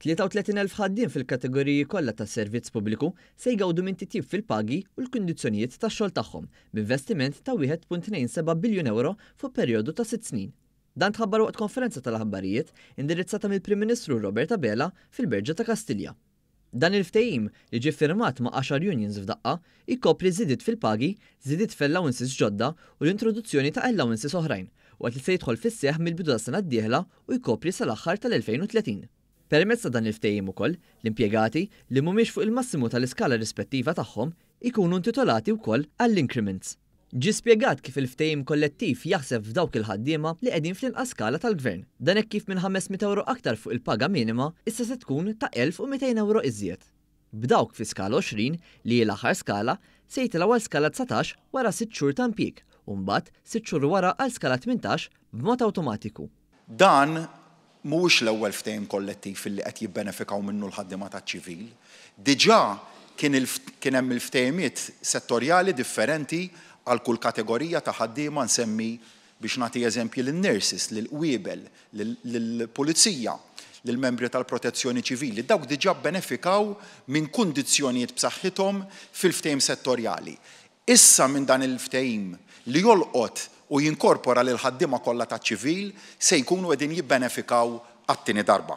33,000 ħaddiem fil-kategoriji kollha tas-servizz pubbliku se jgawdu minn titjib fil-pagi u l-kundizzjonijiet tax-xogħol tagħhom b'investiment ta' 1.27 biljun ewro fuq perjodu ta' sitt snin. Dan tħabbar waqt konferenza tal-aħbarijiet indirizzata mill-Prim Ministru Robert Abela fil-Berġa ta' Kastilja. Dan il-ftehim, li ġie ffirmat ma' għaxar unions f'daqqa, ikopri żidiet fil-pagi, żidiet f'allowances ġodda u l-introduzzjoni ta' allowances oħrajn, waqt li se jidħol fis-seħħ mill-bidu tas-sena d-dieħla u jkopri sal-aħħar tal-2030. Permezz ta' dan il-ftehim ukoll, l-impjegati li mhumiex fuq il-massimu tal-iskala rispettiva tagħhom ikunu intitolati wkoll għall-increments. Ġie spjegat kif il-ftehim kollettiv jaħseb f'dawk il-ħaddiema li qegħdin fl-inqas skala tal-Gvern. Dan hekk kif minn 500 ewro aktar fuq il-paga minima issa se tkun ta' 1,200 ewro iżjed. B'dawk fi skala 20, li hi l-aħħar skala, se jitilgħu għal skala 19 wara sitt xhur ta' impjieg u mbagħad sitt xhur wara għal skala 18 b'mod awtomatiku. Dan mhuwiex l-ewwel ftehim kollettiv li qed jibbenefikaw minnu l-ħaddiema taċ-ċivil. Diġà kien kien hemm il-ftehimiet settorjali differenti għal kull kategorija ta' ħaddiema, nsemmi biex nagħti eżempji lin-nurses, lill-qwiebel, lill-pulizija, lill-membri tal-protezzjoni ċivili. Dawk diġà bbenefikaw minn kundizzjonijiet b'saħħithom fil-ftehim settorjali. Issa minn dan il-ftehim li jolqot u jinkorpora lill-ħaddiema kollha taċ-ċivil se jkunu qegħdin jibbenefikaw għat-tieni darba.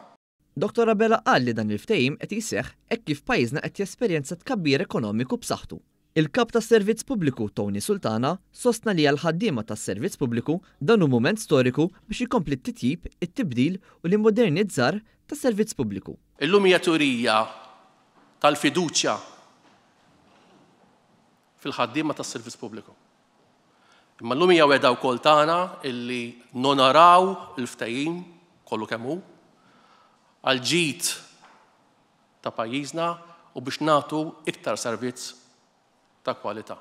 Dottor Abela qal li dan il-ftehim qed jseħħ hekk kif pajjiżna qed jesperjenza tkabbir ekonomiku b'saħħtu. Il-Kap tas-Servizz Pubbliku Tony Sultana sostna li għall-ħaddiema tas-Servizz Pubbliku dan hu mument storiku biex ikompli t-titjib, it-tibdil u l-immodernizzar tas-Servizz Pubbliku. Illum hija turija tal-fiduċja fil-ħaddiema tas-servizz pubbliku. Imma llum hija wegħda wkoll tagħna illi nonoraw il-ftehim kollu kemm hu għal ġid ta' pajjiżna u biex nagħtu iktar servizz ta' kwalità.